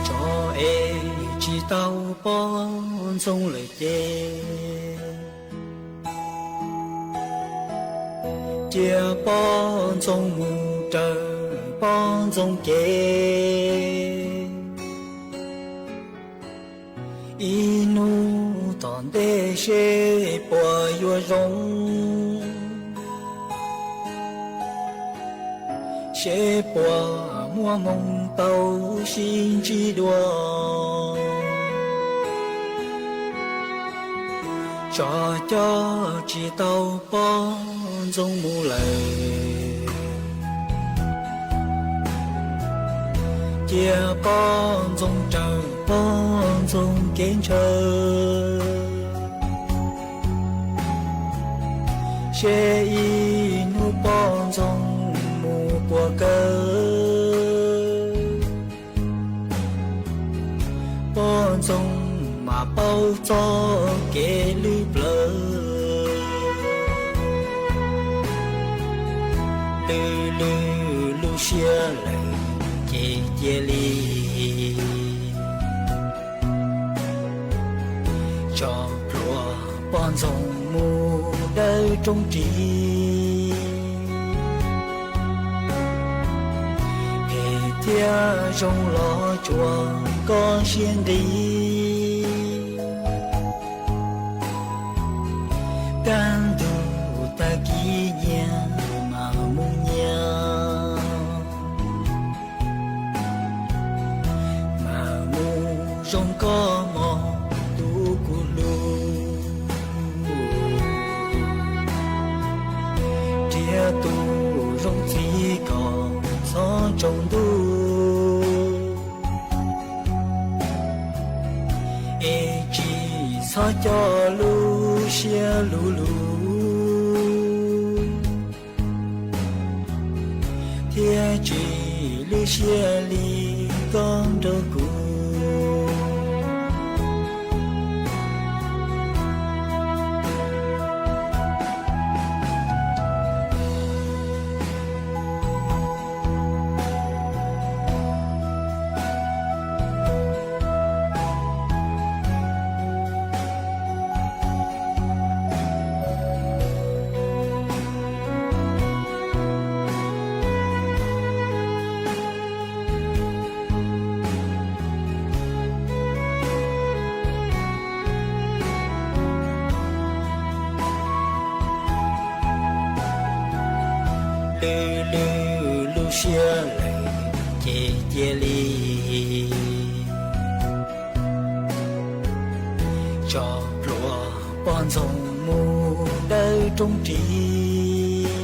Tso es tsis tau poj ntxoog lawm ces cia poj ntxoog mus raws poj ntxoog kev. Ib hnub tom ntej seb puas yuav zoo, seb puas muaj hmoo tau sib ntsib dua. Tso coj tsis tau poj ntxoog mus lawm, cia poj ntxoog raws poj ntxoog kev ntshaw. Seb ib hnub poj ntxoog mus puas kawg, poj ntxoog mas paub txoj kev lwj plawv. Lwj lwj lub siab lawm ces cia li tso plhuav poj ntxoog mus dawb rooj ris. Phem thiab zoo los tsuas koj siab nqis, kaj ntug tag kis nyias mas mus nyias. Mas mus zoo koj mog tus kuv hlub, nrhiav tus zoo txij kom txhob tsaus ntuj, es tsis txhob coj lub siab luv luv, thiab tsis lwj siab li koj nrog kuv. Twb lwj lub siab lawm ces cia li tso pluas poj ntxoog mus dawb rooj ris.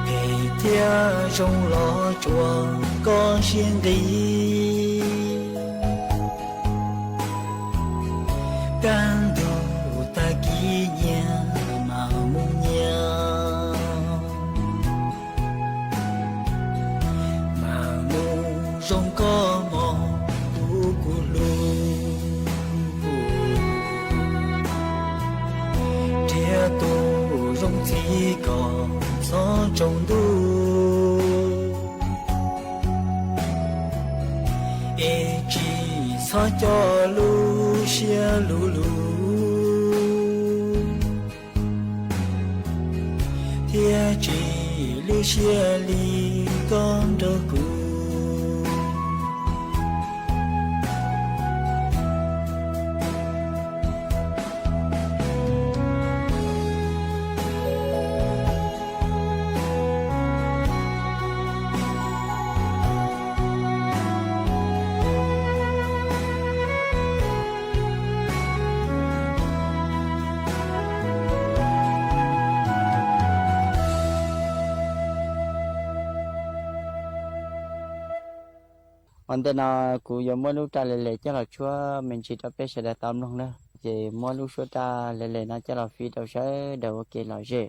Phem thiab zoo los tsuas koj siab nqis. Kaj ntug tag kis nyias mas mus nyias, mas mus zoo koj mos kuv kuv hlub. Nrhiav tus zoo txij kom txhob tsaus ntuj, es tsis txhob coj lub siab luv luv, thiab tsis lwj siab li koj nrog kuv. Ua ntej no kuv yuav muab lub raj le le coj los tshuab me ntsis rau peb sawv daws tau mloog na. Ces muab lub suab raj le le no coj los fij rau sawv daws ua kev lom zem.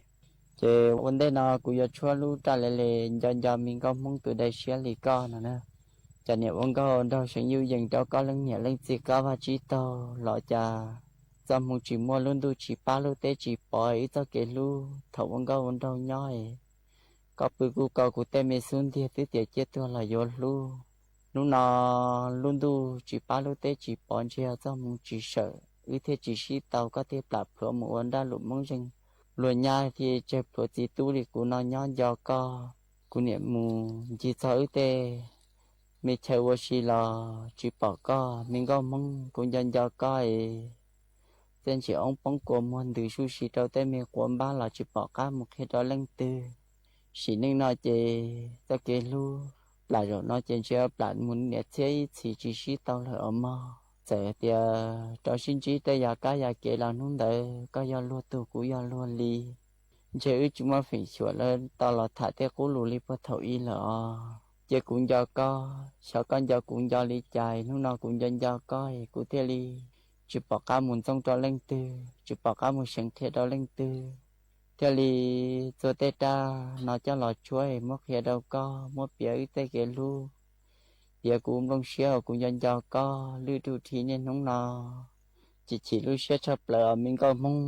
Ces ua ntej no kuv yuav tshuab lub raj le le nco nco me nkauj Hmoob tus dai siab li koj no na. Cov niam ua nkauj nraug seev yuj yees rau koj leej niam leej txiv qab vaj tsib taug los cas txoj hmoo tsis muaj lub ntuj tsis pab lub teb tsis pov wb txoj kev hlub thaum ua nkauj ua nraug nyob es koj pw kuj kaus kuv tej me xub ntiag twb tias ciaj tuag los yuav hlub. Hnub no lub ntuj tsis pab lub teb tsis pov ntshe txoj hmoo tsis sawm wb thiaj tsis sib tau koj thiaj plam plhuav mus ua nraj lus Hmoob zeej. Luag nyab thiaj tsawg plhuav txiv tub li kuv no nyob nco koj. Kuv niam mus ncig txog wb tej me chaw ua si los tsis pom koj, me nkauj Hmoob kuv nco nco koj es. Tej ntsis oob poob kua muag ntws suj si rau tej me quav npab los tsis pom qab mus qhia rau leej twg. Sim neej no ces txoj kev hlub plam zaum no ces ntshe plam mus niam txhiab ib txhis tsis sib tau lawm os mog. Txawm tias rau sib ntsib tej yam kab yam kev los hnub ntawd koj yog luag tug kuv yog luag li. Ntshe wb tsis muaj feem xyuam lawv tau los tham tej qub lus li puag thaum ub lawm os. Cia kuv nco koj, xyov koj nco kuv nco li cas, hnub no kuv nco nco koj es kuv thiaj li tsis pom qab mus ntxooj rau leej twg, tsis pom qab mus seev qhia rau leej twg, thiaj li txua tej raj no coj los tshuab es muab qhia rau koj, muab piav wb tej kev hlub, piav kuv nplooj siab uas kuv nco nco koj lwj ruj rhi niaj hnub no. Chim chim lub siab tshaj plaws os me nkauj Hmoob,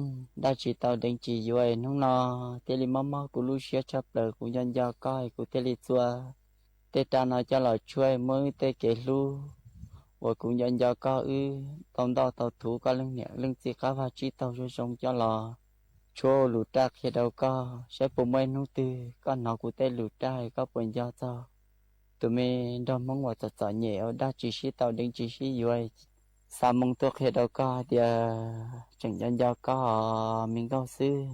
dab tsis tau deev tsis yuav es hnub no thiaj li mob mob kuv lub siab tshaj plaws, kuv nco nco koj es kuv thiaj li txua tej raj no coj los tshuab muab wb tej kev hlub uas kuv nco nco koj wb tau ntoj tau thuv koj leej niam leej txiv qab vaj tsib taug zoo zoo coj los tshuab ua lus raj qhia rau koj saib puas muaj ib hnub twg koj hnov kuv tej lus raj koj puas nco txog tus me nraug Hmoob uas txom txom nyem uas dab tsis sib tau deev tsis sib yuav, xa moo tuaj qhia rau koj hais tias tseem nco nco koj os me nkauj xwb.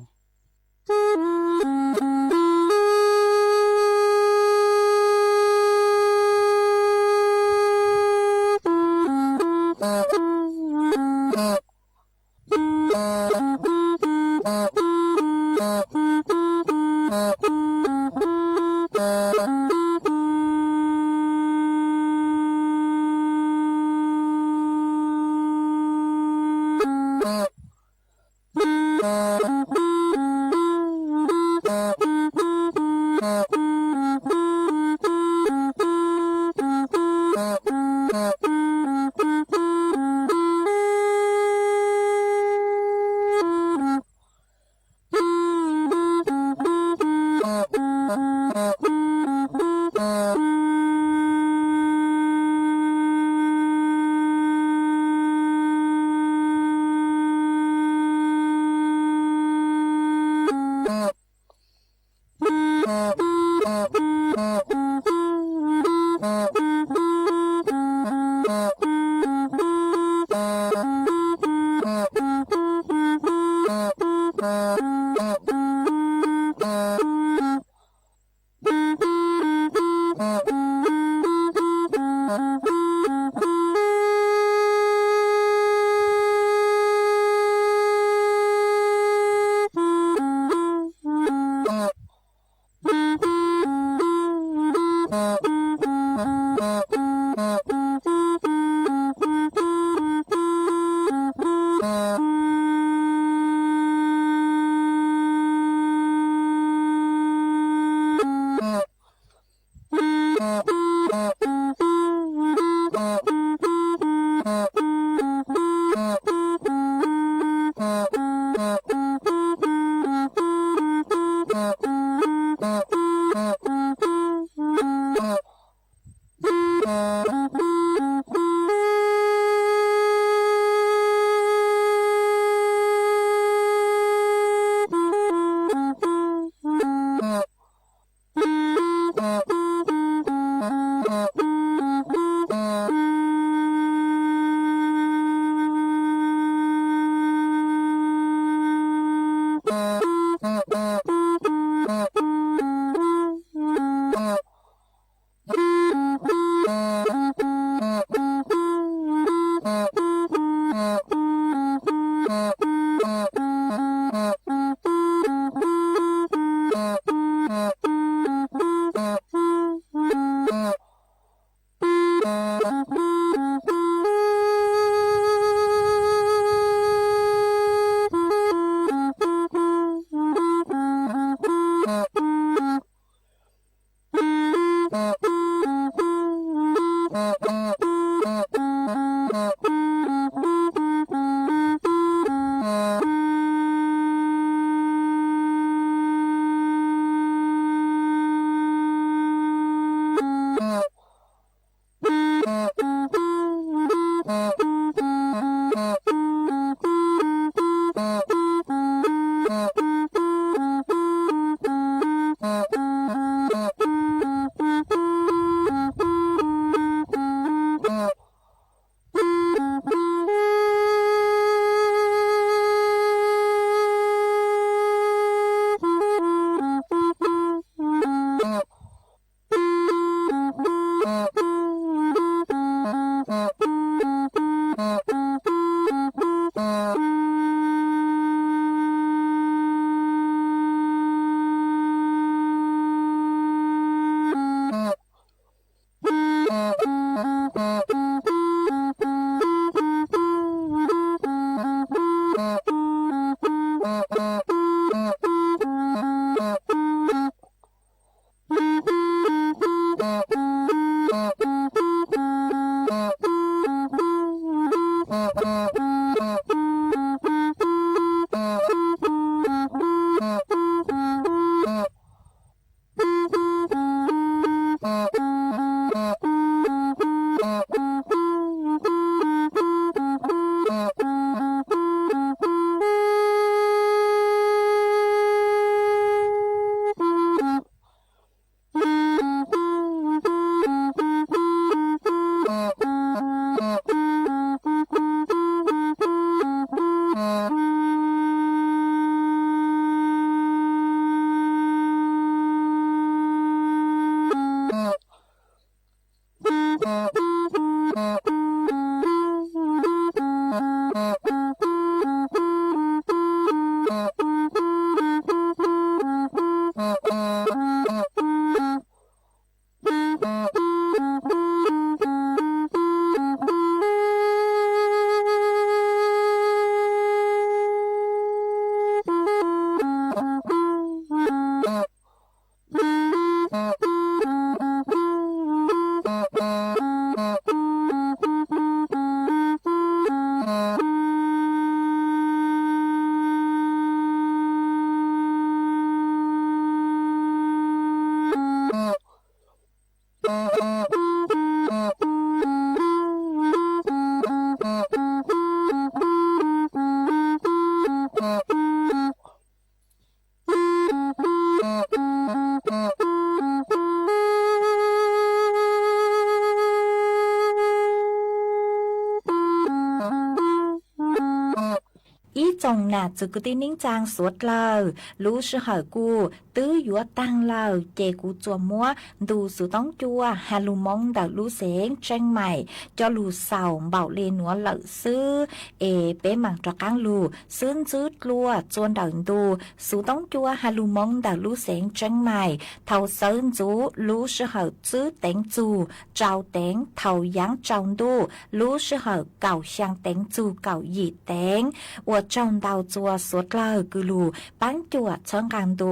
Tsoom nam txwv kwv tij neej tsaa suav dlawg, lub sij hawm kuj twb yuav taag lawm, ces kuv tsuas muab ntu xuv toob cua Has Lug Moov ntawm lub xeev Tseeb Maim coj lug xaus npaum le nuav lawm xwb, es peb maam rov qaab lug xwb ntxwb dlua txua ntawm ntu xuv toob cua Has Lug Moov ntawm lub xeev Tseeb Maim thaus xawv ntxuv lub sij hawm tsib teev txug rau teev thaus yaav tsaus ntuj lub sij hawm kaum xyaa teev txug kaum yim teev. Ua tsaug ntau txua suav dlawg kws lug paab cuam txhawb nqaa ntu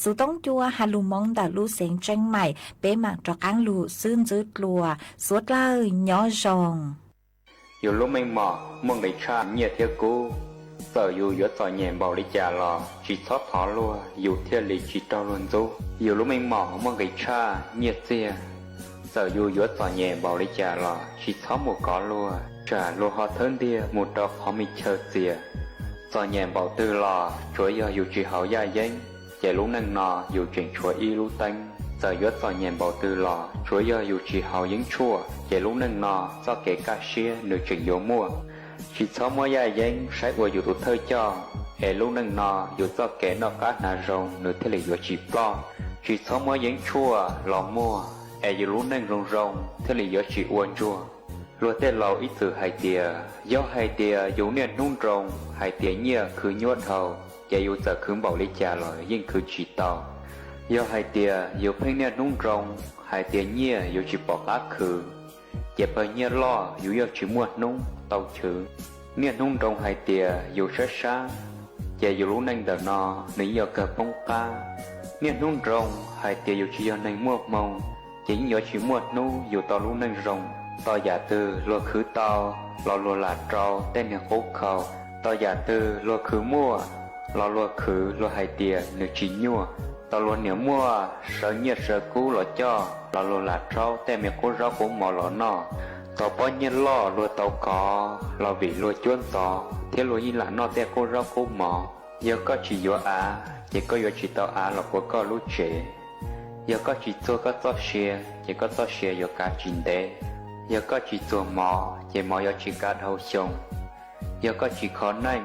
xuv toob cua Has Lug Moov ntawm lub xeev Tseeb Maim, peb maam rov qaab lug xwb ntxwb dlua, suav dlawg nyob zoo. Yus lub meej mom muaj nqis tshaj nyiaj thiab kub. Txawm yus yuav txom nyem npaum li cas los tsis txhob thov luag yus thiaj li tsis raug luag ntxub. Yus lub meej mom muaj nqis tshaj nyiaj txiag. Txawm yus yuav txom nyem npaum li cas los tsis txhob mus kov luag, tsam luag ho thawb ntiag mus rau qhov me chaw txias. Txom nyem npaum twg los tsuav yog yus tsis haus yaj yeeb, ces lub neej no yus tseem tshuav ib lub teeb. Txawm yuav txom nyem npaum twg los tsuav yog yus tsis haus yeeb tshuaj, ces lub neej no txoj kev kaj siab nws tseem yuav muaj. Tsis txhob muab yaj yeeb saib ua yus tus thawj coj, es lub neej no yus txoj kev noj qab hnav zoo nws thiaj li yuav tsis ploj. Tsis txhob muab yeeb tshuaj los muag, es yus lub neej zoo zoo thiaj li yuav tsis ua ntsuag. Luag tej laus ib txwm hais tias, yog hais tias yus niaj hnub nroo hais tias nyiaj khwv nyuaj dhau, ces yus txawm khwv npaum li cas los yeej khwv tsis tau. Yog hais tias yus pheej niaj hnub nroo hais tias nyiaj yus tsis pom qab khwv, ces pawg nyiaj loj yus yeej tsis muaj hnub tau chwv. Niaj hnub nroo hais tias yus sab sab, ces yus lub neej ntawm no nws yeej yuav kawg poob qab. Niaj hnub nroo hais tias yus tsis yog neeg muaj hmoo, ces yeej yuav tsis muaj hnub yus tau lub neej zoo. Tau yam twg luag khwv tau los luag lam rau tej niag qub khau, tau yam twg luag khwv muaj los luag khwv luag hais tias nws tsis nyuaj, tau luag niam muaj sawv nyiaj sawv kub los coj los luag lam rhaub tej me qub zaub qub mov los noj. Tau pob nyiaj loj luag tau kov los vim luag cuab ntxov thiab luag yeej lam noj tej qub zaub qub mov. Yog koj tsis yuav av, ces koj yuav tsis tau av los puav koj lub tsev. Yog koj tsis txuag koj txoj sia, ces koj txoj sia yuav kav tsis ntev. Yog koj tsis txuag mov, ces mov yuav tsis kav dhau xyoo. Yog koj tsis kho neej,